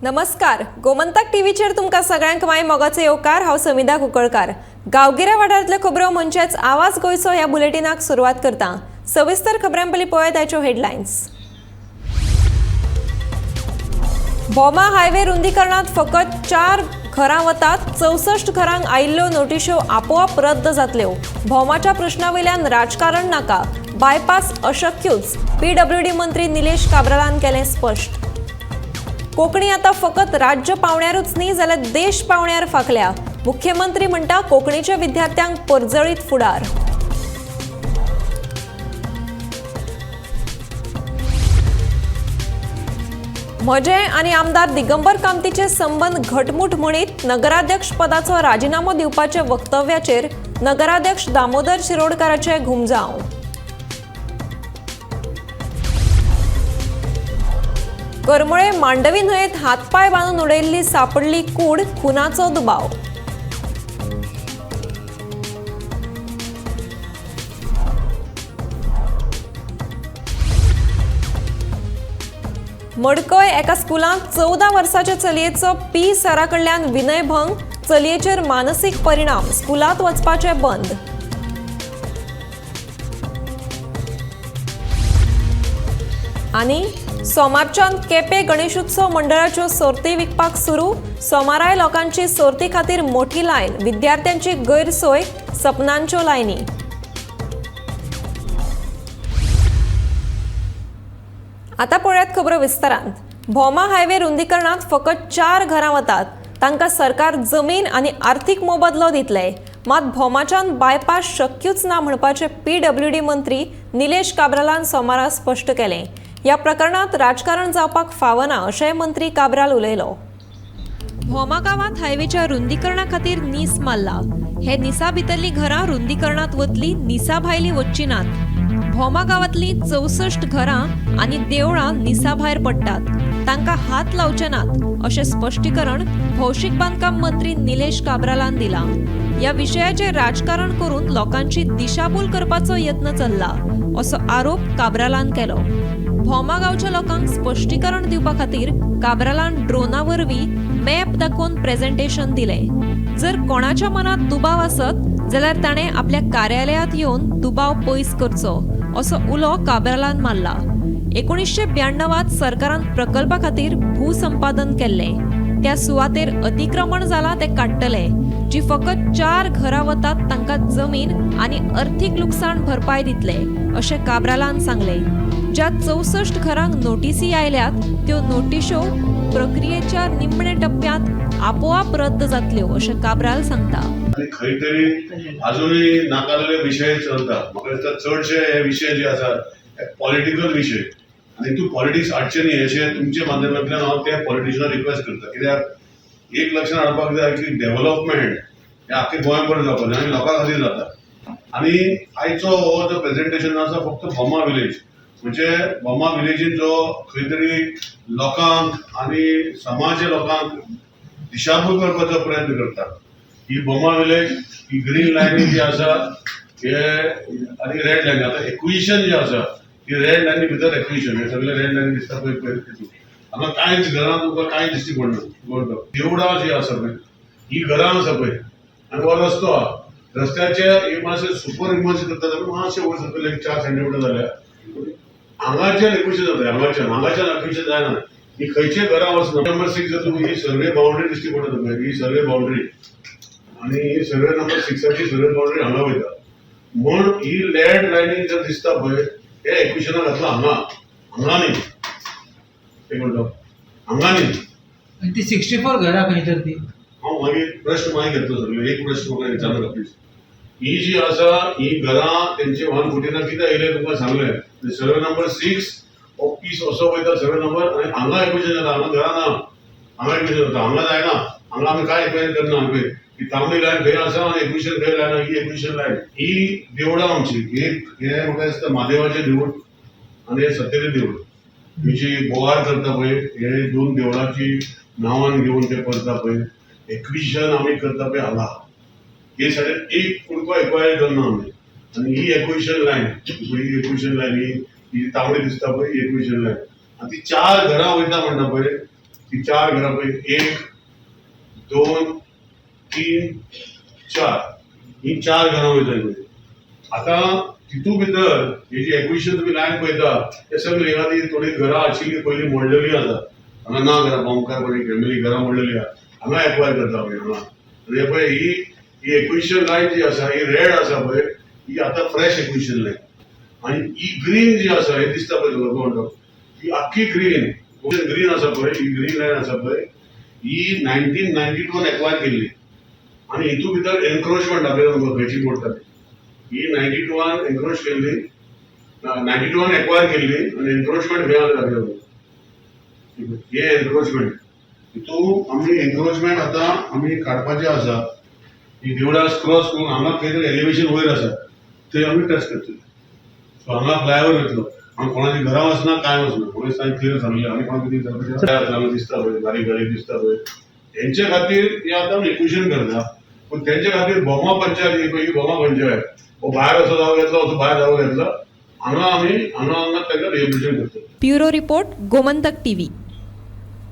नमस्कार, गोमंतक टीव्हीचेर तुमकां सगळ्यांक माय मोगाचो येवकार. हांव समिधा कुंकळकार. गांवगिऱ्या वाठारांतल्यो खबरो म्हणजेच आवाज गोंयचो ह्या बुलेटिनाक सुरवात करता. सविस्तर खबरां पयलीं पळयात आयच्यो हेडलायन्स. भोमा हायवे रुंदीकरणात फकत 4 घरां वतात, 64 घरांक आयिल्ल्यो नोटिश्यो आपोआप रद्द जातल्यो. भोमाच्या प्रश्ना वयल्यान राजकारण नाका, बायपास अशक्यूच, पीडब्ल्यूडी मंत्री निलेश काब्रालान केलें स्पश्ट. कोंकणी आतां फकत राज्य पावंड्यारूच न्ही जाल्यार देश पावंड्यार फांकल्या. मुख्यमंत्री म्हणटा कोंकणीच्या विद्यार्थ्यांक परजळीत फुडार. म्हजे आनी आमदार दिगंबर कामतीचे संबंद घटमूट म्हणीत नगराध्यक्ष पदाचो राजिनामो दिवपाच्या वक्तव्याचेर नगराध्यक्ष दामोदर शिरोडकाराचे घुमजाव. करमळे मांडवी न्हंयेत हातपाय बांदून उडयल्ली सापडली कूड, खुनाचो दुबाव. मडकय एका स्कुलांत 14 वर्साच्या चलयेचो पी सरा कडल्यान विनयभंग, चलयेचेर मानसीक परिणाम, स्कुलांत वचपाचें बंद. आनी सोमारच्यान केपें गणेशोत्सव मंडळाच्यो सोर्ती विकपाक सुरू. सोमाराय लोकांची सोर्ती खातीर मोठी लायन, विद्यार्थ्यांची गैरसोय, सपनांच्यो लायनी. आतां पळयात खबरो विस्तारान. भोमा हायवे रुंदीकरणांत फकत 4 घरां वतात, तांकां सरकार जमीन आनी आर्थीक मोबदलो दितले. मात भोमाच्यान बायपास शक्यूच ना म्हणपाचें पीडब्ल्यूडी मंत्री निलेश काब्रालान सोमारा स्पश्ट केलें. ह्या प्रकरणांत राजकारण जावपाक फावना अशेंय मंत्री काब्राल उलयलो. भोमा गांवांत हायवेच्या रुंदीकरणा खातीर नीस मारला. हे निसा भितरलीं घरां रुंदीकरणांत वतली, निसा भायलीं वचची नात. भोमा गांवांतलीं 64 घरां आनी देवळां निसा भायर पडटात, तांकां हात लावचे नात अशें स्पश्टीकरण भौशीक बांदकाम मंत्री निलेश काब्रालान दिलां. ह्या विशयाचेर राजकारण करून लोकांची दिशाभूल करपाचो यत्न चल्ला असो आरोप काब्रालान केलो. भोमा गांवच्या लोकांक स्पश्टीकरण दिवपा खातीर काब्रालान ड्रोना वरवीं मॅप दाखोवन प्रेझेंटेशन दिलें. जर कोणाच्या मनांत दुबाव आसत जाल्यार ताणें आपल्या कार्यालयांत येवन दुबाव पयस करचो असो उलो काब्रालान मारला. 1992 सरकारान प्रकल्पा खातीर भूसंपादन केल्लें. त्या सुवातेर अतिक्रमण जालां तें काडटले. जी फकत 4 घरां वतात तांकां जमीन आनी अर्थीक लुकसाण भरपाय दितले अशें काब्रालान सांगलें. ज्या 64 घरांक नोटिसी आयल्यात त्यो नोटिश्यो प्रक्रियेच्या निमणे टप्प्यांत आपोआप रद्द जातल्यो अशें काब्राल सांगता. आनी खंय तरी अजुनूय नाकारले विशय चलता. म्हाका दिसता चडशे हे विशय जे आसात हे पॉलिटिकल विशय आनी तूं पॉलिटिक्स हाडचें न्ही अशें तुमच्या माध्यमांतल्यान हांव त्या पॉलिटिशनाक रिक्वेस्ट करता. कित्याक एक लक्षात हाडपाक जाय की डेव्हलपमेंट हें आख्खें गोंयभर जावपाक जाय आनी लोकां खातीर जाता. आनी आयचो हो जो प्रेजेंटेशन आसा फक्त भोमा विलेज, म्हणजे भोमा विलेजीन जो खंय तरी लोकांक आनी समाज लोकांक दिशाभूल करपाचो प्रयत्न करता. ही भोमा विलेज ही ग्रीन लायनी जी आसा हे आनी रेड लायनी, आतां एक्विशन जे आसा ही रेड लायनी भितर एक्विशन हे सगळे रेड लायनी दिसता पळय पळय तितून हांगा कांयच घरां तुमकां कांय दिश्टी पडना. देवळां जी आसा पळय ही घरां आसा पळय आनी हो रस्तो आहा, रस्त्याचे हे मातशें सुपर इमर्ज करता जाल्यार मातशें वयर सकयल एक 4 सेंटीमिटर जाल्यार हांगाच्यान एक्विशन जाता. हांगाच्यान हांगाच्यान एक्विशन जायना. ही खंयचे घरां वचना. नंबर 6 जर तुमी ही सर्वे बाउंड्री दिश्टी पडटा पळय, ही सर्वे बाउंड्री आनी ही सर्वे नंबर 6 सर्वे बाउंड्री हांगा वयता. म्हूण ही लँड लायनींग जर दिसता पळय हे एक्विशनाक घातलां हांगा, हांगा न्ही, एक म्हणटा हांगा न्ही. आनी ती 64 घरां खंय तर ती हांव मागीर प्रश्न मागीर घेतलो सगळे. एक प्रश्न म्हाका विचारनाका प्लीज. ही जी आसा ही घरां तेंचे 114 कितें येयलें तुमकां सांगलें. सर्वे नंबर 6 हो पीस असो वयता सर्वे नंबर आनी हांगा एक्विशन जाता. हांगा घरां ना, हांगा एक्विशन जाता, हांगा जायना. हांगा आमी कांय एक्विशन करना. आमी ही तांबडी लायन खंय आसा आनी एक्विशन खंय लायन, ही एक्विशन लायन. ही देवळां आमची एक हें म्हाका दिसता म्हादेवाचें देवूळ आनी हें सत्तरी देवूळ. ही जी बोवाळ करता पळय हे 2 देवळाची नांवान घेवन ते करता पळय एक्विशन आमी करता पळय हांगा. हे सायडीन एक कुडको एक्वायर करना आमी. आनी ही एक्विशन लायन, ही एक्विशन लायन ही तांबडी दिसता पळय ही एक्विशन लायन. आनी ती 4 घरां वयता म्हणटा पळय ती 4 घरां पळय, 1, 2, 3, 4, ही 4 घरां वयता पळय. आतां तितू भितर ही जी एक्विशन तुमी लायन पळयता ते सगळी हिंगा ती थोडी घरां आशिल्ली पयलीं मोडलेली आसा. हांगा ना घरां, भोमकार पळय फॅमिली घरां मोडलेली आसा, हांगा एक्वायर करता आमी हांगा. आनी पळय ही ही एक्विशन लायन जी आसा ही रेड आसा पळय, ही आतां फ्रेश एक्विशन लायन. आनी ही ग्रीन जी आसा हे दिसता पळय तुका कोण, ही आख्खी ग्रीन ग्रीन आसा पळय, ही ग्रीन लायन आसा पळय, ही 1992 एक्वायर केल्ली. आनी हितू भितर एनक्रोचमेंट दाखयता तुमकां खंयची मोडटा ती. ही 92 एनक्रोच केल्ली, 92 एक्वायर केल्ली आनी एनक्रोचमेंट खंय आसा दाखयता तुमकां. हे एनक्रोचमेंट हितू आमी एनक्रोचमेंट आतां आमी काडपाचें आसा. ही देवदास क्रॉस करून हांगा खंय तरी एलिवेशन वयर आसा थंय आमी टच करतले. सो हांगा फ्लायओवर येतलो, हांगा कोणाची घरां वचना कांय वचना, कोणी सारकें क्लियर सांगलें. आनी कोणाक कितें विचारपाचें दिसता पळय, बारीक बारीक दिसता पळय, हेंचे खातीर हे आतां आमी एक्विशन करता. पूण तेंचे खातीर भोमा पंचायत ही पळय, ही भोमा पंचायत हो भायर असो जागो घेतलो, असो भायर जागो घेतलो, हांगा आमी हांगा हांगा तांकां रिहेबिलिटेशन करतले. Bureau report, Gomantak TV.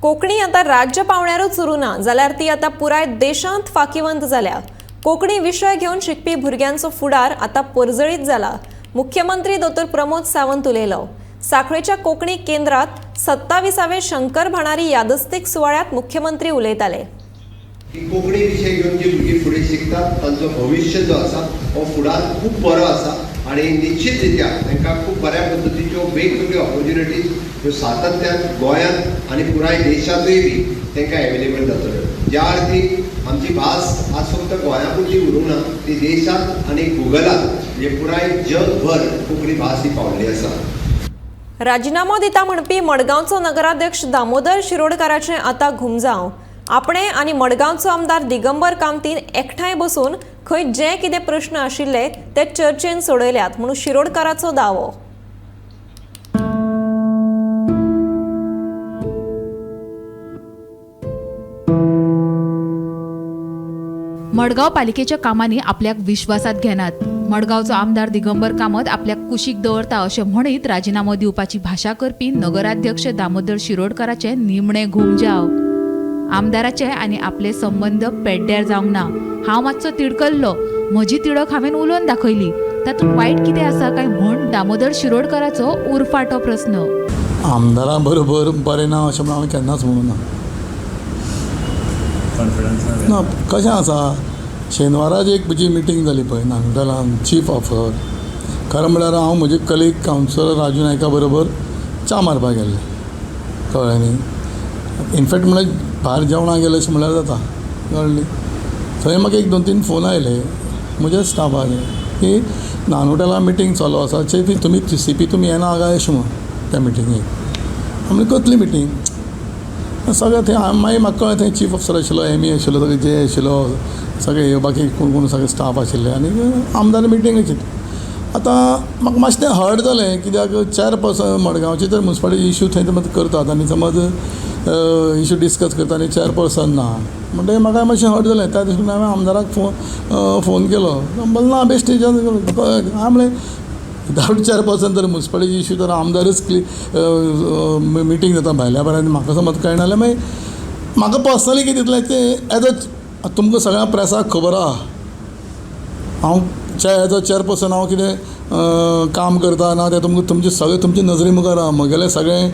Konkani आतां राज्य पावंड्यारूच उरूं ना जाल्यार ती आतां पुराय देशांत फाकिवंत जाल्या. कोंकणी विशय घेवन शिकपी भुरग्यांचो फुडार आतां परजळीत जाला. मुख्यमंत्री दोतोर प्रमोद सावंत उलयलो. साखळेच्या कोंकणी केंद्रात 27वे शंकर भाणारी यादस्तीक सुवाळ्यात मुख्यमंत्री उलयताले. कोंकणी विशय घेवन जी भुरगीं फुडें शिकतात तांचो भविश्य जो आसा हो फुडार खूब बरो आसा आनी निश्चित रित्या तांकां खूब बऱ्या पद्दतीच्यो वेगवेगळ्यो ऑपॉर्च्युनिटीज ह्यो सातत्यान गोंयांत आनी पुराय देशांतूय बी तांकां एवेलेबल जातल्यो. ज्या अर्थी आमची भास आज फक्त गोंया पुरती उरूंक ना, ती देशांत आनी गुगलांत म्हणजे पुराय जगभर कोंकणी भास ही पावल्ली आसा. राजिनामो दिता म्हणपी मडगांवचो नगराध्यक्ष दामोदर शिरोडकाराचें आतां घुमजाव. आपणे आनी मडगांवचो आमदार दिगंबर कामतीन एकठांय बसून खंय जे कितें प्रश्न आशिल्ले ते चर्चेन सोडयल्यात म्हणून शिरोडकाराचो दावो. मडगांव पालिकेच्या कामांनी आपल्याक विश्वासात घेनात. मडगांवचो आमदार दिगंबर कामत आपल्याक कुशीक दवरता अशें म्हणीत राजिनामो दिवपाची भाशा करपी नगराध्यक्ष दामोदर शिरोडकाराचें निमणें घुमजाव. आमदाराचे आनी आपले संबंद पेड्ड्यार जावंक ना. हांव मातसो तिडकल्लो, म्हजी तिडक हांवें उलोवन दाखयली, तातूंत वायट कितें आसा काय म्हूण दामोदर शिरोडकाराचो उरफाटो प्रस्न. आमदारा बरोबर बरें ना अशें म्हणून हांवें केन्नाच म्हणूं ना. ना, कशें आसा, शेनवाराक एक म्हजी मिटींग जाली पळय नानोटेलान चीफ ऑफिसर. खरें म्हणल्यार हांव म्हजे कलीग कावन्सिलर राजू नायका बरोबर च्या मारपाक गेल्ले, कळ्ळें न्ही. इनफॅक्ट म्हणल्यार भायर जेवणाक गेले अशें म्हणल्यार जाता, कळ्ळें न्ही. थंय म्हाका 1, 2, 3 फोन आयले म्हज्या स्टाफाचे की नानोटेला मिटींग चालू आसा, चीफ तुमी सी पी तुमी येना काय अशें म्हूण त्या मिटिंगेक. आमी कसली मिटींग सगळें थंय मागीर म्हाका कळ्ळें थंय चीफ ऑफिसर आशिल्लो, एम ई आशिल्लो, सगळे जे आशिल्लो, सगळे बाकी कोण कोण सगळे स्टाफ आशिल्ले आनी आमदार मिटींग आशिल्ली. आतां म्हाका मातशें तें हर्ट जालें कित्याक चेअरपर्सन मडगांवची तर मुन्सिपालिटी इशू थंय समज करतात आनी समज इशू डिस्कस करता आनी चेअरपर्सन ना म्हणटकीर म्हाका मातशें हर्ट जालें. त्या दृश्टीन हांवें आमदाराक फोन केलो, म्हणलें ना बेश्टें हांवें म्हणलें विदावट चेअरपर्सन तर मुन्सिपालिटी इशू तर आमदारच मिटींग जाता भायल्या भायर आनी म्हाका समज कळना जाल्यार मागीर म्हाका पर्सनली कितें दिसलें तें एज अ तुमकां सगळ्या प्रेसाक खबर आहा हांव एज अ चेअरपर्सन हांव कितें काम करता ना तें तुमकां तुमचे सगळें तुमचे नजरे मुखार आहा. म्हगेलें सगळें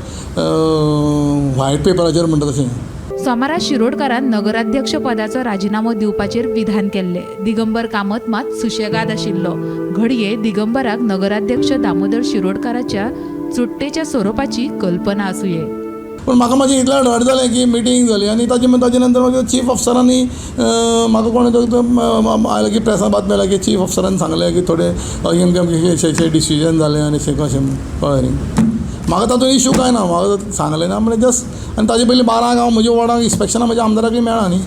व्हायट पेपराचेर म्हणटा तशें. सोमारा शिरोडकारान नगराध्यक्ष पदाचो राजिनामो दिवपाचेर विधान केल्लें. दिगंबर कामत मात सुशेगाद आशिल्लो. घडये दिगंबराक नगराध्यक्ष दामोदर शिरोडकाराच्या चुट्टेच्या सोरोपाची कल्पना आसुये. पूण म्हाका मातशें इतलें हर्ट जालें की मिटींग जाली आनी ताजे नंतर मागीर चीफ ऑफिसरांनी म्हाका कोण आयलें की प्रेसा बातमी आयल्या की चीफ ऑफिसरान सांगलें की थोडे अमके अमके डिसिजन जालें आनी अशें कशें, कळ्ळें न्ही. म्हाका तातूंत इशू कांय ना, म्हाका सांगलें ना म्हणल्यार जस्ट. आनी ताजे पयलीं 12 हांव म्हज्या वॉर्डाक इन्स्पेक्शनाक म्हज्या आमदाराकय मेळ्ळा न्ही.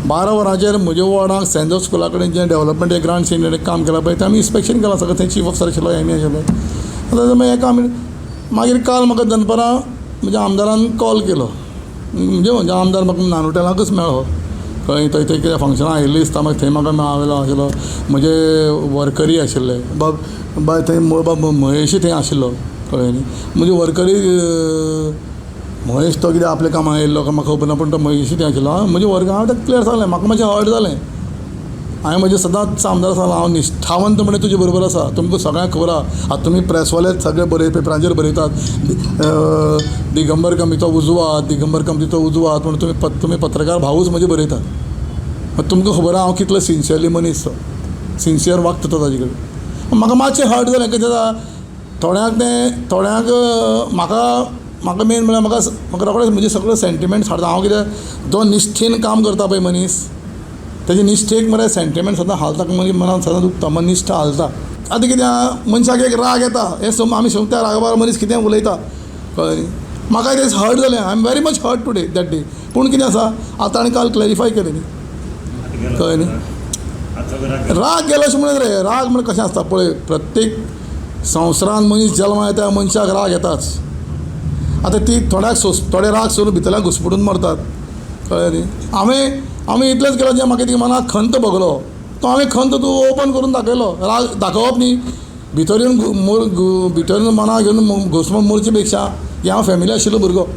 12 वरांचेर म्हज्या वॉर्डाक सेंट जोस स्कुला कडेन जें डेवलपमेंट ग्रांट काम केलां पळय तें आमी इन्स्पेक्शन केलां सगळें. थंय चीफ ऑफिसर आशिल्लो, एम ई आशिल्लो. आतां हें काम मागीर काल म्हाका दनपरां म्हज्या आमदारान कॉल केलो, म्हणजे म्हज्या आमदार म्हाका नानोटेलाकूच मेळ्ळो. कळ्ळें, थंय थंय कितें फंक्शनां आयिल्लीं दिसता, मागीर थंय म्हाका मेळ्ळो आशिल्लो. म्हजे वर्करी आशिल्ले बाब बाय थंय बाब महेशूय थंय आशिल्लो, कळ्ळें न्ही. म्हजे वर्करी महेश तो कितें आपल्या कामाक येयल्लो काय म्हाका खबर ना, पूण तो महेशी तें आशिल्लो. हांवें म्हज्या वर्गां हांवें ताका क्लियर सांगलें, म्हाका मातशें हर्ट जालें. हांवें म्हजें सदांच आमदार सांगलां, हांव निश्ठावंत म्हणे तुजे बरोबर आसा. तुमकां सगळ्यांक खबर आसा. आतां तुमी प्रेसवाले सगळे बरय पेपरांचेर बरयतात, दिगंबर कामतीचो उजवात, दिगंबर कामतीचो उजवात, पूण तुमी पत्रकार भावूच म्हजे बरयतात. तुमकां खबर आसा हांव कितलो सिन्सियरली मनीस, तो सिन्सियर वागता तो ताजे कडेन. म्हाका मातशें हर्ट जालें, कितें जाता थोड्यांक तें, थोड्यांक म्हाका म्हाका मेन म्हळ्यार म्हाका म्हाका रोखडेंच म्हजे सगळे सेंटिमेंट्स हाडटा. हांव कितें जो निश्ठेन काम करता पळय मनीस, तेजे निश्ठेक मरे सेंटिमेंट सदां हालता, मागीर मनान सदां दुखता, मन निश्ठा हालता. आतां कितें आहा, मनशाक एक राग येता, हें सम आमी समज त्या रागार मनीस कितें उलयता, कळ्ळें न्ही. म्हाका तें हर्ट जालें, I am very much hurt today that day. पूण कितें आसा, आतां आनी काल क्लॅरिफाय केलें न्ही, कळ्ळें न्ही. राग गेलो अशें म्हणत रे, राग म्हळ्यार कशें आसता पळय, प्रत्येक संवसारान मनीस जल्मा येता मनशाक राग येताच. आतां ती थोड्याक सोंस, थोडे राग सोडून भितरल्यान घुसपटून मरतात, कळ्ळें न्ही. हांवें इतलेंच केलें, जें म्हाका ती मनाक खंत भोगलो तो हांवें खंत तूं ओपन करून दाखयलो. राग दाखोवप न्ही, भितर येवन भितर मनाक घेवन घुसमट मरचे पेक्षा, की हांव फॅमिली आशिल्लो भुरगो,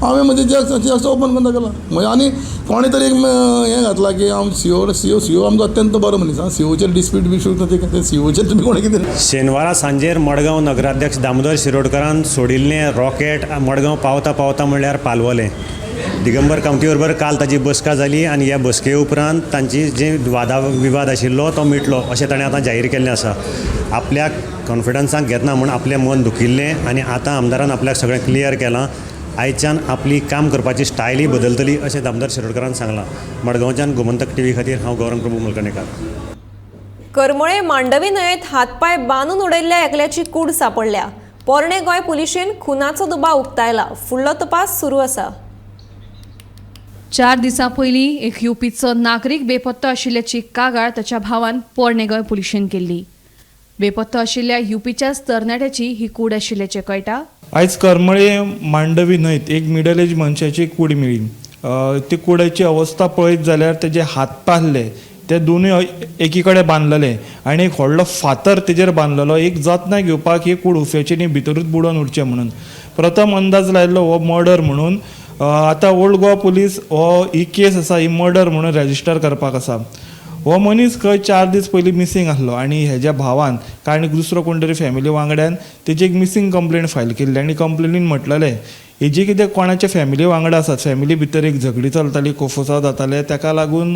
हांवें म्हजें जे आसा ओपन करून दाखयलां. म्हजें आनी कोणें तरी एक हें घातलां की हांव सीओ सीओ सीओ आमचो अत्यंत बरो मनीस आं, सीओचेर डिस्प्यूट बिस्प्यूट ते सीओचेर तुमी कोणें कितें. शेनवारा सांजेर मडगांव नगराध्यक्ष दामोदर शिरोडकरान सोडिल्लें रॉकेट मडगांव पावता पावता म्हणल्यार पालवलें. दिगंबर कामती बरोबर काल ताजी बसका जाली आनी ह्या बसके उपरांत तांची जे वादा विवाद आशिल्लो तो मिटलो अशें ताणें आतां जाहीर केल्लें आसा. आपल्याक कॉन्फिडन्साक घेतना म्हूण आपलें मन दुखिल्लें आनी आतां आमदारान आपल्याक सगळें क्लियर केलां. आयच्यान आपली काम करपाची स्टायलय बदलतली अशें दामोदर शिरोडकरान सांगलां. मडगांवच्यान गोमंतक टीव्ही खातीर हांव गौरंग प्रभू मलकणेकार. करमळे मांडवी न्हंयेत हातपांय बांदून उडयल्ल्या एकल्याची कूड सांपडल्या. पोरणे गोंय पुलिशेन खुनाचो दुबाव उक्तायला. फुडलो तपास सुरू आसा. 4 दिसां पयलीं एक युपीचो नागरीक बेपत्तो आशिल्ल्याची कागाळ ताच्या भावान पोरणे गोंय पुलिशेन केल्ली. बेपत्तो आशिल्ल्या युपीच्याच तरणाट्याची ही कूड आशिल्ल्याचें कळटा. आयज करमळे मांडवी न्हंयत एक मिडल एज मनशाची कूड मेळ्ळी. ती कुडाची अवस्था पळयत जाल्यार तेजे हात पांय आसले ते दोनूय एकी कडेन बांदलेले आनी एक व्हडलो फातर तेजेर बांदलेलो, एक जतनाय घेवपाक ही कूड उफेची न्ही, भितरूच बुडोवन उरचें म्हणून. प्रथम अंदाज लायल्लो हो मर्डर म्हणून. आतां ओल्ड गोवा पुलीस हो ही केस आसा ही मर्डर म्हणून रेजिस्टर करपाक आसा. हो मनीस खंय 4 दीस पयलीं मिसींग आसलो आनी हेज्या भावान कारण दुसरो कोण तरी फॅमिली वांगड्यान तेजी एक मिसींग कंप्लेन फायल केल्ली आनी कंप्लेनीन म्हटलेलें हेजी कितें कोणाच्या फॅमिली वांगडा आसात, फॅमिली भितर एक झगडी चलताली, कोफोसांव जाताले, ताका लागून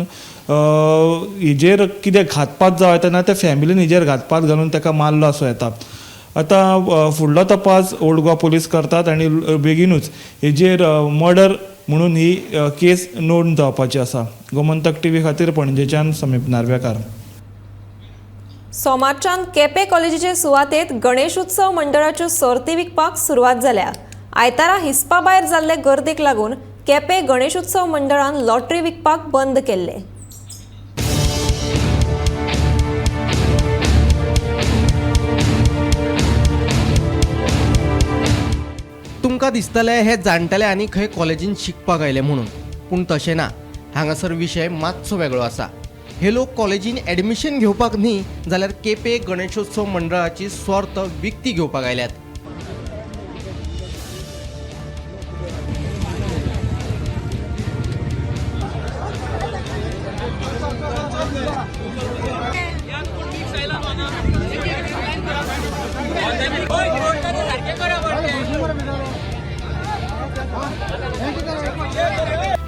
हेजेर कितें घातपात जावं येता ना, त्या फॅमिलीन हेजेर घातपात घालून ताका मारलो आसूं येता. आतां फुडलो तपास ओल्ड गोवा पुलीस करतात आनी बेगिनूच हेजेर मर्डर म्हणून ही केस नोंद जावपाची आसा. गोमंतक टीव्ही खातीर पणजेच्यान समीप नार्वेकार. सोमारच्यान केपें कॉलेजीचे सुवातेत गणेशोत्सव मंडळाच्यो सर्ती विकपाक सुरवात जाल्या. आयतारा हिस्पा भायर जाल्ले गर्देक लागून केपें गणेशोत्सव मंडळान लॉटरी विकपाक बंद केल्ले. तुमकां दिसतलें हे जाणटेले आनी खंय कॉलेजीन शिकपाक आयले म्हणून, पूण तशें ना. हांगासर विशय मातसो वेगळो आसा. हे लोक कॉलेजीन एडमिशन घेवपाक न्ही जाल्यार केपें गणेशोत्सव मंडळाची सर्त विकती घेवपाक आयल्यात.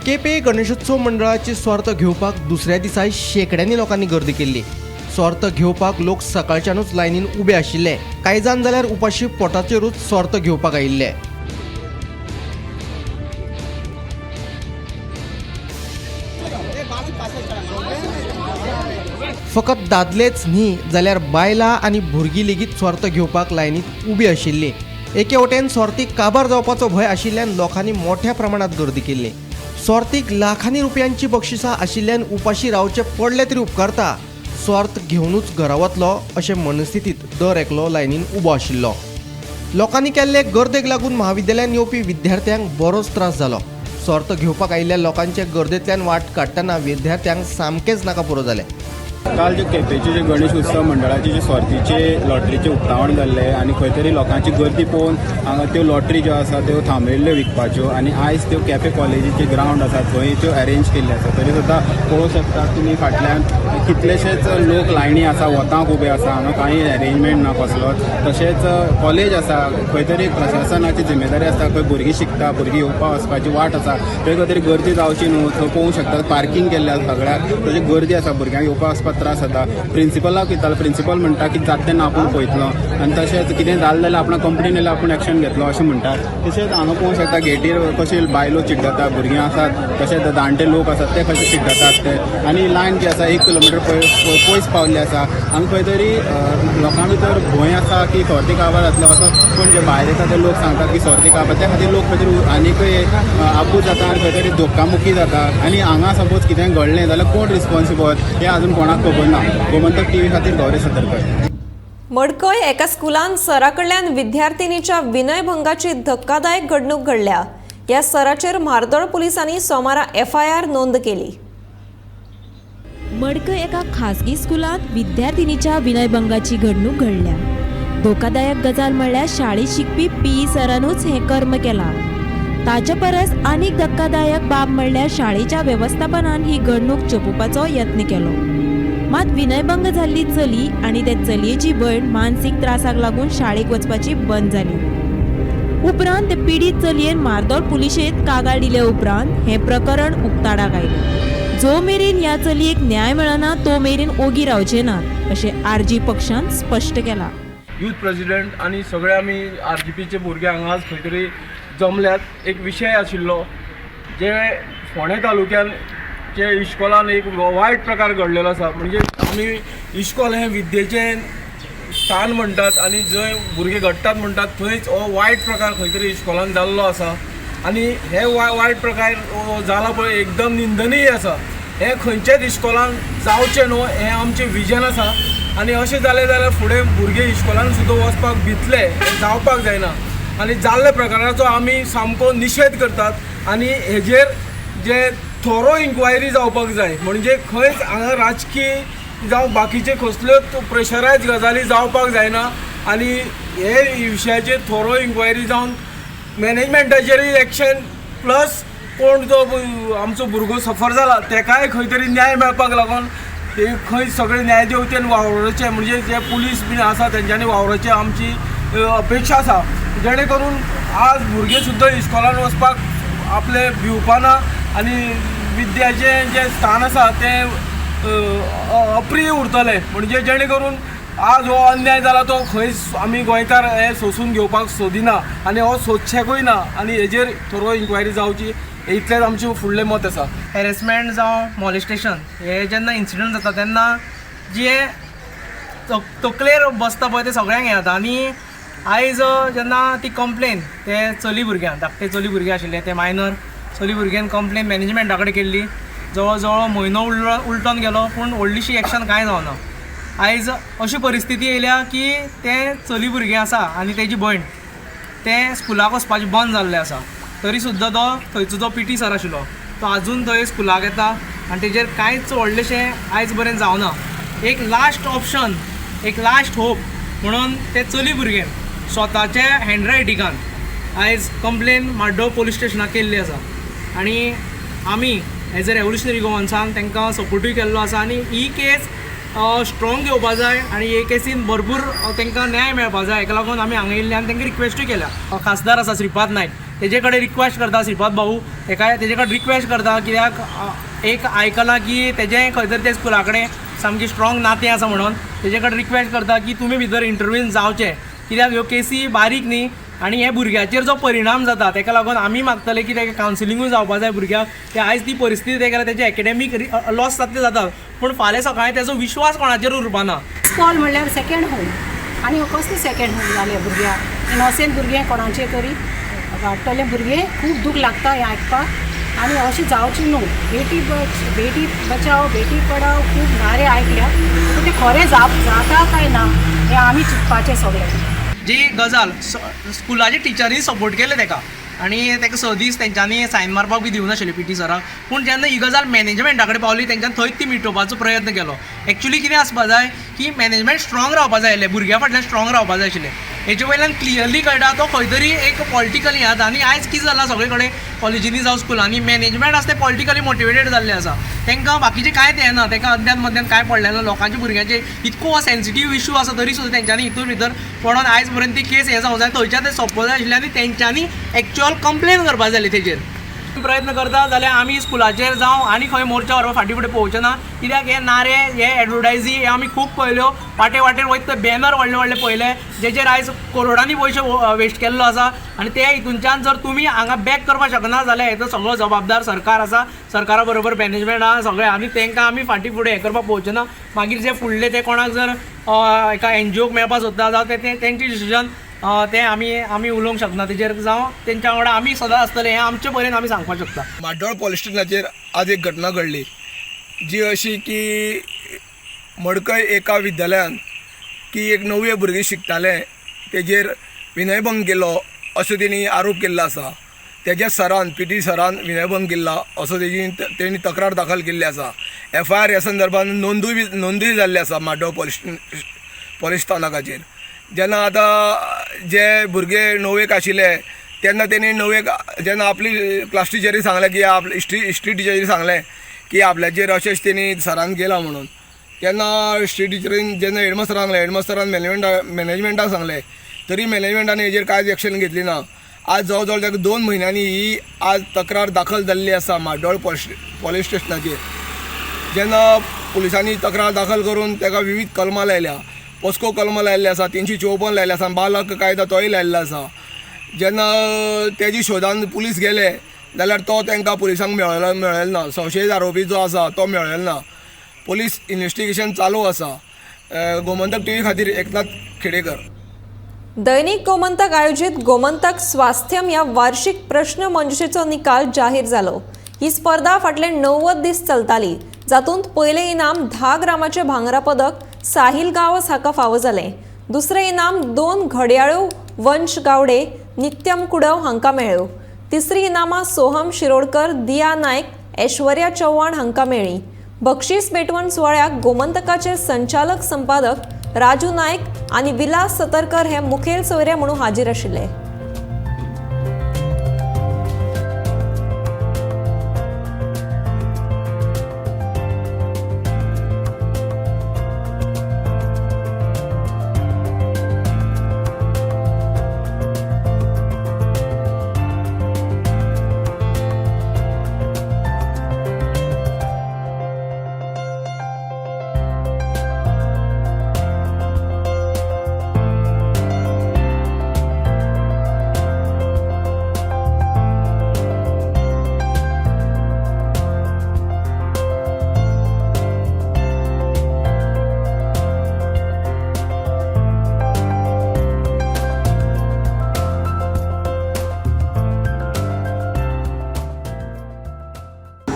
केपें गणेशोत्सव मंडळाची सर्त घेवपाक दुसऱ्या दिसा शेंकड्यांनी लोकांनी गर्दी केल्ली. सर्त घेवपाक लोक सकाळच्यानूच लायनीन उबे आशिल्ले. कांय जाण जाल्यार उपाशी पोटाचेरूच सर्त घेवपाक आयिल्ले. फकत दादलेच न्ही जाल्यार बायलां आनी भुरगीं लेगीत सर्त घेवपाक लायनीत उबी आशिल्ली. एके वटेन सर्तीक काबार जावपाचो भंय आशिल्ल्यान लोकांनी मोठ्या प्रमाणात गर्दी केल्ली. सर्तीक लाखांनी रुपयांची बक्षिसां आशिल्ल्यान उपाशी रावचें पडलें तरी उपकारता, सर्त घेवनूच घरा वतलो अशे मनस्थितींत दर एकलो लायनीन उबो आशिल्लो. लोकांनी केल्ले गर्देक लागून महाविद्यालयांत येवपी विद्यार्थ्यांक बरोच त्रास जालो. सर्त घेवपाक आयिल्ल्या लोकांचे गर्देंतल्यान वाट काडटना विद्यार्थ्यांक सामकेंच नाका पुरो जालें. काल जे केपेंचे जे गणेश उत्सव मंडळाचे जे सोर्तीचे लॉटरीचे उक्तावण जाल्लें आनी खंय तरी लोकांची गर्दी पळोवन हांगा त्यो लॉटरी ज्यो आसा त्यो थांबयल्ल्यो विकपाच्यो आनी आयज त्यो केपें कॉलेजीचे ग्रावंड आसा थंय त्यो अरेंज केल्ले आसा. तरी सुद्दां पळोवंक शकता तुमी फाटल्यान कितलेशेच लोक लायनी आसा, वताक उबे आसा, हांगा कांय अरेंजमेंट ना कसलोच. तशेंच कॉलेज आसा, खंय तरी प्रशासनाची जिम्मेदारी आसता, खंय भुरगीं शिकता, भुरगीं येवपा वचपाची वाट आसा, थंय खंय तरी गर्दी जावची न्हू. थंय पळोवंक शकता पार्कींग केल्लें आसा सगळ्याक, तशें गर्दी आसा, भुरग्यांक येवपा वचपाक त्रास जाता. प्रिंसिपलाक विचारलो, प्रिंसिपल म्हणटा की जाता तेन्ना आपूण पळयतलो आनी तशेंच कितें जालें जाल्यार आपणा कंप्लेन येयल्यार आपूण एक्शन घेतलो अशें म्हणटा. तशेंच हांगा पळोवंक शकता गेटीर कशी बायलो चिड्डता, भुरगीं आसात, तशेंच जाणटे लोक आसात ते कशे चिड्डतात ते, आनी लायन जी आसा 1 किलोमिटर पयस पावल्ली आसा. हांगा खंय तरी लोकां भितर भंय आसा की सोर्ती काबार जातलो असो, पूण जे भायर येता ते लोक सांगतात की सोर्ती काबार, त्या खातीर लोक खंय तरी आनीकय आबूज जाता आनी खंय तरी धोक्कामुखी जाता. आनी हांगा सपोज कितेंय घडलें जाल्यार कोण रिस्पॉन्सिबल हें अजून कोणाक खबर ना. गोमंतक टीव्ही खातीर गौरी सतरकर. मडकय एका स्कुलान सरा कडल्यान विद्यार्थिनीच्या विनयभंगाची धक्कादायक घडणूक घडल्या. ह्या सराचेर म्हार्दोळ पुलिसांनी सोमारा एफआयआर नोंद केली. मडकय एका खासगी स्कुलांत विद्यार्थिनीच्या विनयभंगाची घडणूक घडल्या. धोकादायक गजाल म्हणल्यार शाळेत शिकपी पीई सरानूच हें कर्म केलां. ताचे परस आनीक धक्कादायक बाब म्हणल्यार शाळेच्या वेवस्थापनान ही घडणूक चोपोवपाचो यत्न केलो. मात विनयभंग जाल्ली चली आनी ते चलयेची भयण मानसीक त्रासाक लागून शाळेक वचपाची बंद जाली. उपरांत ते पिडीत चलयेन मार्दोळ पुलिशेंत कागाळ दिले उपरांत हें प्रकरण उक्ताडाक आयलें. जो मेरेन ह्या चलयेक न्याय मेळना तो मेरेन ओगी रावचे नात अशें आरजी पक्षान स्पश्ट केलां. यूथ प्रेसिडेंट आनी सगळे आमी आरजीपीचे भुरगे हांगा खंय तरी जमल्यात. एक विशय आशिल्लो जे फोंडें तालुक्यान जे इश्कोलान एक वायट प्रकार घडलेलो आसा. म्हणजे आमी इश्कोल हें विद्येचें स्थान म्हणटात आनी जंय भुरगे घडटात म्हणटात थंयच हो वायट प्रकार खंय तरी इश्कोलान जाल्लो आसा. आनी हे वायट प्रकार जाला पळय एकदम निंदनीय आसा. हें खंयच्याच इश्कोलान जावचें न्हू हें आमचें विजन आसा. आनी अशें जालें जाल्यार फुडें भुरगे इश्कोलान सुद्दां वचपाक भितले, हें जावपाक जायना. आनी जाल्ल्या प्रकाराचो आमी सामको निशेध करतात आनी हेजेर जे थोरो इन्क्वायरी जावपाक जाय. म्हणजे खंयच हांगा राजकीय जावं बाकीचे कसल्योच प्रेशरायज गजाली जावपाक जायना. आनी हे विशयाचेर थोरो इन्क्वायरी जावन मॅनेजमेंटाचेरूय एक्शन प्लस कोण जो आमचो भुरगो सफर जाला तेकाय खंय तरी न्याय मेळपाक लागून ते खंय सगळे न्यायदेवतेन वावरचें, म्हणजे जे पुलीस बीन आसा तेंच्यांनी वावरचें आमची अपेक्षा आसा. जेणे करून आज भुरगे सुद्दां इस्कॉलान वचपाक आपले भिवपाना आनी विद्याचें जें स्थान आसा तें अप्रिय उरतलें. म्हणजे जेणे करून आज हो अन्याय जाला तो खंयच आमी गोंयकार हे सोंसून घेवपाक सोदिना आनी हो सोदचेकूय ना. आनी हेजेर थोरो इन्क्वायरी जावची इतलेंच आमचें फुडलें मत आसा. हॅरेसमेंट जावं मॉलेस्टेशन हे जेन्ना इन्सिडंट जाता तेन्ना जे तकलेर बसता पळय ते सगळ्यांक हें जाता. आनी आयज जेन्ना ती कंप्लेन ते चली भुरग्यान, धाकटे चली भुरगे आशिल्ले ते मायनर चली भुरग्यान कंप्लेन मॅनेजमेंटा कडेन केल्ली. जवळ जवळ म्हयनो उलटोन गेलो पूण व्हडलीशी एक्शन कांय जावना. आयज अशी परिस्थिती येयल्या की तें चली भुरगें आसा आनी तेजी भयण तें स्कुलाक वचपाचें बंद जाल्लें आसा. तरी सुद्दां तो थंयचो जो पी टी सर आशिल्लो तो आजून थंय स्कुलाक येता आनी तेजेर कांयच व्हडलेशें आयज पर्यंत जावना. एक लास्ट ऑप्शन, एक लास्ट होप म्हणून तें चली भुरगें स्वताच्या हँडरायटिंगान आयज कंप्लेन म्हाड्डोळ पोलीस स्टेशनाक केल्ली आसा. आनी आमी एज अ रेवोल्युशनरी गोवन्सान तांकां सपोर्टूय केल्लो आसा. आनी ही केस स्ट्रॉंग घेवपा जाय आनी हे केसीन भरपूर तांकां न्याय मेळपा जाय. हेका लागून आमी हांगा येयल्ले आनी तांकां रिक्वेस्टूय केल्या. खासदार आसा श्रीपाद नायक, तेजे कडेन रिक्वेस्ट करता. श्रीपाद भाऊ तेका तेजे कडेन रिक्वेस्ट करता कित्याक एक आयकलां की तेजें खंय तरी ते स्कुला कडेन सामकें स्ट्रॉंग नातें आसा म्हणून तेजे कडेन रिक्वेस्ट करता की तुमी भितर इंटरव्यून जावचें कित्याक ह्यो केसी बारीक न्ही आनी हे भुरग्याचेर जो परिणाम जाता तेका लागून आमी मागतले की तेका कावन्सिलिंगूय जावपा जाय भुरग्याक. की आयज ती परिस्थिती तेका तेजे एकेडॅमीक लॉस जातले जाता पूण फाल्यां सकाळीं तेजो विश्वास कोणाचेर उरपाना. इस्कॉल म्हणल्यार सेकेंड होम आनी कसलें सेकेंड होम जालें भुरग्यांक, इनोसेंट भुरगें कोणाचें तरी वाडटलें भुरगें, खूब दूख लागता हें आयकपाक. आनी अशें जावचें न्हू. बेटी बेटी बचाव बेटी पढाव खूब नारे आयकल्या पूण तें खरें जाता काय ना हें आमी चिंतपाचें सगळें. जी गजाल स्कुलाच्या टिचरीन सपोर्ट केले तेका आनी ताका 6 दीस तेंच्यांनी सायन मारपाक बी दिवं नाशिल्ले पी टी सराक. पूण जेन्ना ही गजाल मॅनेजमेंटा कडेन पावली तेंच्यान थंयच ती मिटोवपाचो प्रयत्न केलो. एक्चुली कितें आसपा जाय की मॅनेजमेंट स्ट्रॉंग रावपा जाय आसलें, भुरग्यां फाटल्यान स्ट्रॉंग रावपा जाय आशिल्लें. हेजे वयल्यान क्लियरली कळटा तो खंय तरी एक पॉलिटिकली आसा. आनी आयज कितें जालां सगळे कडेन कॉलेजींनी जावं स्कुलांनी मॅनेजमेंट आसा तें पॉलिटिकली मोटिवेटेड जाल्लें आसा. तांकां बाकीचें कांयच हें ना, तांकां अद्यान मद्यान कांय पडलें ना. लोकांच्या भुरग्यांचे इतको सेन्सिटीव इशू आसा तरी सुद्दां तेंच्यांनी हितून भितर पडोन आयज पर्यंत ती केस हें जावंक जाय, थंयच्यान तें सोंपपाक जाय आशिल्लें आनी तेंच्यांनी एक्चुअल कंप्लेन करपाक जाय आसली. तेजेर प्रयत्न करता जाल्यार आमी स्कुलाचेर जावं आनी खंय मोर्चा व्हरपा फाटीं फुडें पळोवचे ना, कित्याक हे नारे हे एडवर्टायजी हे आमी खूब पळयल्यो. वाटे वाटेर वयता थंय बॅनर व्हडले व्हडले पळयले जेचेर आयज करोडांनी पयशे वेस्ट केल्लो आसा. आनी ते हितूनच्यान जर तुमी हांगा बॅक करपाक शकना जाल्यार हेजो सगळो जबाबदार सरकार आसा, सरकारा बरोबर मॅनेजमेंट आसा सगळें, आनी तांकां आमी फाटीं फुडें हें करपाक पळोवचे ना. मागीर जे फुडले ते कोणाक जर एका एनजीओक मेळपाक सोदता जावं ते तेंचे डिसिजन ते आमी आमी उलोवंक शकना तेजेर, जावं तेंच्या वांगडा आमी सदां आसतले हें आमचे परेन आमी सांगपाक शकता. म्हाड्डोळ पोलीस स्टेशनाचेर आज एक घटना घडली जी अशी की मडकय एका विद्यालयान की एक 9वे भुरगें शिकतालें तेजेर विनयभंग केलो असो तेणी आरोप केल्लो आसा. तेज्या सरान पी टी सरान विनयभंग केल्ला असो तेजी तेणी तक्रार दाखल केल्ली आसा. एफ I R ह्या संदर्भान नोंदूय जाल्ली आसा म्हाड्डोळ पोलीस स्थानकाचेर. जेन्ना आतां जे भुरगे 9वेक आशिल्ले तेन्ना तेणी 9वेक जेन्ना आपली क्लास टिचरी सांगलें की आपले हिस्ट्री टिचरी सांगलें की आपल्याचेर अशेंच तेणी सरान केलां म्हणून, तेन्ना हिस्ट्री टिचरीन जेन्ना हेडमास्टरान सांगलें, हेडमास्टरान मॅनेजमेंटाक सांगलें, तरी मॅनेजमेंटान हेजेर कांयच एक्शन घेतली ना. आज जवळ जवळ ताका 2 म्हयन्यांनी ही आज तक्रार दाखल जाल्ली आसा म्हाड्डोळ पोलीस स्टेशनाचेर. जेन्ना पुलिसांनी तक्रार दाखल करून ताका विविध कलमां लायल्या, पोस्को कलमां लायिल्ले आसा, 354 लायिल्ले आसा, बाल हक्क कायदा तोय लायिल्लो आसा. जेन्ना तेजी शोधान पुलीस गेले जाल्यार तो तांकां पुलिसांक मेळ्ळो ना, संशयीत आरोपी जो आसा तो मेळ्ळो ना. पुलीस इन्वेस्टिगेशन चालू आसा. गोमंतक टीव्ही खातीर एकनाथ खेडेकर. दैनिक गोमंतक आयोजित गोमंतक स्वास्थ्यम ह्या वार्षिक प्रश्न मंजुशेचो निकाल जाहीर जालो. ही स्पर्धा फाटले 90 दीस चलताली, जातूंत पयलें इनाम 10 ग्रामाचें भांगरा पदक साहिल गांवस हाका फावो जालें. दुसरें इनाम 2 घडयाळ्यो वंश गावडे, नित्यम कुडव हांकां मेळ्ळ्यो. तिसरी इनामां सोहम शिरोडकर, दिया नायक, ऐश्वर्या चव्हाण हांकां मेळ्ळीं. बक्षीस भेटवण सुवाळ्याक गोमंतकाचे संचालक संपादक राजू नायक आनी विलास सतरकर हे मुखेल सोयरे म्हणून हाजीर आशिल्ले.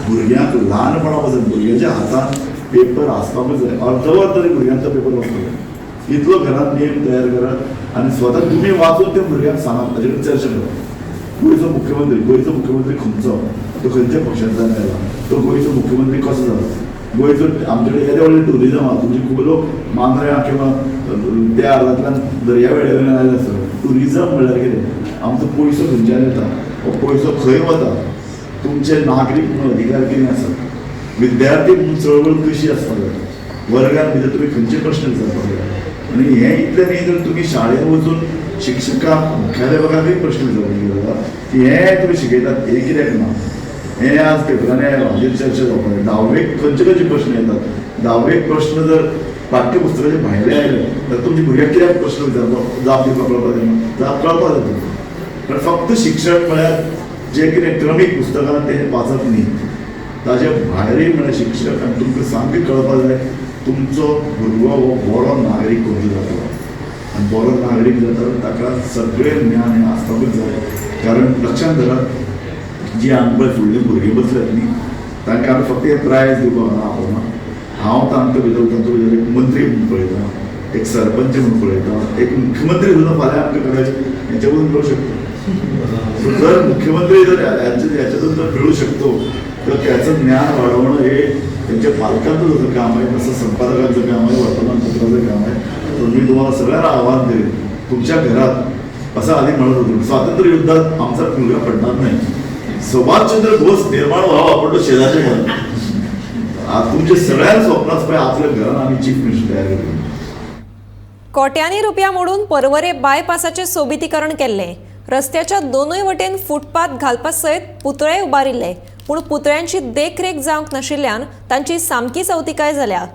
भुरग्यांक ल्हानपणा पासून भुरग्यांच्या हातान पेपर आसपाकूच जाय, अर्दवर तरी भुरग्यांचो पेपर वाचपाक जाय. इतलो घरांत नेम तयार करात आनी स्वता तुमी वाचून ते भुरग्यांक सांगात, ताचे कडेन चर्चा करात. गोंयचो मुख्यमंत्री, गोंयचो मुख्यमंत्री खंयचो, तो खंयच्या पक्षांतल्यान आयला, तो गोंयचो मुख्यमंत्री कसो जाला, गोंयचो आमचे कडेन येदे व्हडलें ट्युरिजम आसा, तुमचे खूब लोक मांद्र्यां किंवा त्या आर्लांतल्यान दर्या वेळे वयल्यान आयले आसता. ट्युरिजम म्हणल्यार कितें, आमचो पयसो खंयच्यान येता, हो पयसो खंय वता, तुमचे नागरीक म्हणून अधिकार कितें आसा, विद्यार्थी म्हणून चळवळ कशी आसपाक जाय, वर्गान भितर तुमी खंयचे प्रश्न विचारपाक जाय. आनी हें इतलें न्ही तर तुमी शाळेंत वचून शिक्षकांक, मुख्याध्यापकांकय प्रश्न विचारपाक जाता की हें तुमी शिकयतात हें कित्याक ना, हें आज पेपरांनी आयलां, हाजेर चर्चा जावपाक जाय. धावेक खंयचे खंयचे प्रश्न येतात, धावेक प्रश्न जर पाठ्यपुस्तकाचे भायले आयले तर तुमच्या भुरग्यांक कित्याक प्रश्न विचारपाक जाप दिवपाक कळपाक जायना, जाप कळपाक जाय तुमकां. कारण फक्त शिक्षण म्हळ्यार जे कितें क्रमीक पुस्तकां तें वाचप न्ही, ताजे भायरूय म्हळ्यार शिक्षक आनी तुमकां सामकें कळपाक जाय तुमचो भुरगो हो बरो नागरीक कसो जातलो, आनी बरो नागरीक जाता ताका सगळें ज्ञान हें आसपाकूच जाय. कारण लक्षांत धरात, जी आमकां पळय फुडलीं भुरगीं बसल्यात न्ही तांकां आमी फक्त एक प्रायज दिवपाक आपोवना. हांव तांकां भितर तांचो भितर एक मंत्री म्हूण पळयता, एक सरपंच म्हूण पळयता, एक मुख्यमंत्री सुद्दां फाल्यां आमकां कदाचित हेंच्या वरून मेळूंक शकता. सो जर मुख्यमंत्री जर याच्यातून जर मिळू शकतो तर त्याचं ज्ञान वाढवणं हे त्यांच्या पालकांचं जसं काम आहे तसं संपादकांचं काम आहे, वर्तमानपत्राचं काम आहे. तर मी तुम्हाला सगळ्यांना आव्हान देईन, तुमच्या घरात असं आधी म्हणत होतो, स्वातंत्र्य युद्धात आमचा मुलगा पडणार नाही, सुभाषचंद्र बोस निर्माण व्हावा आपण तो शेजारच्या घरात. आज तुमच्या सगळ्या स्वप्नात पाहिजे आपल्या घरात आम्ही चीफ मिनिस्टर तयार करू. कोट्यांनी रुपया मोडून पर्वरे बायपासाचें सोबितीकरण केल्लें. रस्त्याच्या दोनूय वटेन फुटपाथ घालपा सयत पुतळे उबारिल्ले, पूण पुतळ्यांची देखरेख जावंक नाशिल्ल्यान तांची सामकीच अवतिकाय जाल्या.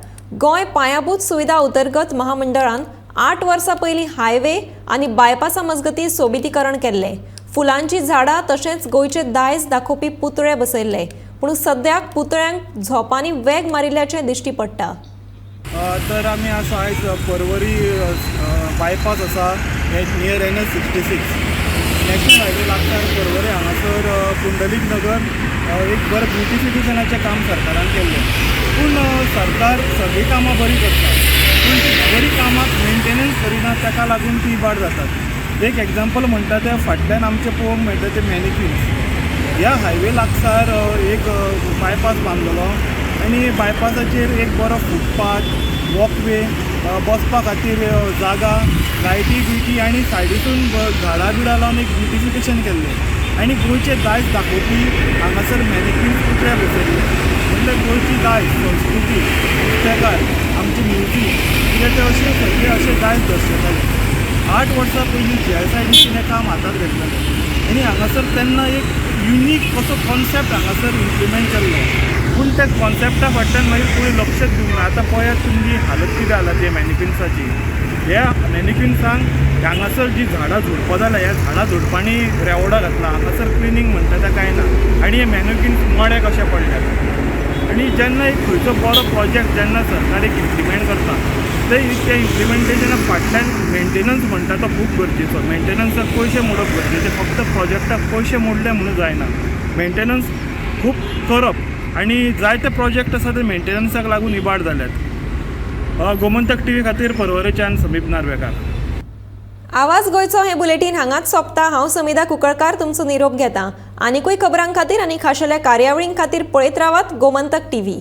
गोंय पायाभूत सुविधा उदरगत महामंडळान 8 वर्सां पयलीं हायवे आनी बायपासा मजगतीं सोबितीकरण केल्लें. फुलांची झाडां तशेंच गोंयचे दायज दाखोवपी पुतळे बसयल्ले, पूण सद्याक पुतळ्यांक झोपांनी वेग मारिल्ल्याचें दिश्टी पडटा. तर आमी आसा आयज पर्वरी बायपास आसा नियर NH 66 national highway लागसार पर्वरी हांगासर पुंडलीक नगर एक बरें ब्युटिफिकेशनाचें काम सरकारान केल्लें. पूण सरकार सगळीं कामां बरीं करता, पूण ती बरीं कामाक मेंटेनन्स करिना, ताका लागून ती इबाड जातात. एक एग्जाम्पल म्हणटा तें फाटल्यान आमचें पळोवंक मेळटा ते मॅनिक्विन्स. ह्या हायवे लागसार एक बायपास बांदलेलो आनी बायपासाचेर एक बरो फुटपाथ, वॉकवे, बसपा खातीर जागा, लायटी बिटी आनी सायडीसून झाडां बिडां लावन एक ब्युटिफिकेशन केल्लें. आनी गोंयचें दायज दाखोवपी हांगासर मॅनिक्विन्स पुतळे बसयल्ले. म्हणल्यार गोंयची दायज, संस्कृती, नुस्तेकार, आमची म्युजीक कितें तें अशें सगळें अशें दायज दर्शयतालें. 8 वर्सां पयलीं GSIDC हें काम हातांत घेतलेलें आनी हांगासर तेन्ना एक युनीक असो कॉन्सेप्ट हांगासर इम्प्लिमेंट केल्लो, पूण त्या कॉन्सेप्टा फाटल्यान मागीर कोणी लक्षच दिवंक ना. आतां पळयात तुमची हालत कितें जाला ते मॅनिक्विन्साची. ह्या मॅनिक्विन्सांक हांगासर जी झाडां झुडपां जाल्या, ह्या झाडां झुडपांनी रेवडो घातला, हांगासर क्लिनींग म्हणटा तें कांय ना आनी हे मॅनिक्विन्स मडे कशे पडल्यात. आनी जेन्ना एक खंयचो बरो प्रोजेक्ट जेन्ना सरकार एक इम्प्लिमेंट करता ते त्या इम्प्लिमेंटेशना फाटल्यान मेंटेनन्स म्हणटा तो खूब गरजेचो. मेंटेनन्साक पयशे मोडप गरजेचे, फक्त प्रोजेक्टाक पयशे मोडले म्हणून जायना, मेंटेनन्स खूब करप. आनी जायते प्रोजेक्ट आसा ते मेंटेनन्साक लागून इबाड जाल्यात. गोमंतक टीव्ही खातीर पर्वरेच्यान समीप नार्वेकार. आवाज गोंयचो हें बुलेटीन हांगाच सोंपता. हांव समिधा कुंकळकार तुमचो निरोप घेता. आनिकूय खबरां खातीर आनी खाशेल्या कार्यावळीं खातीर पळयत रावात गोमंतक टीव्ही.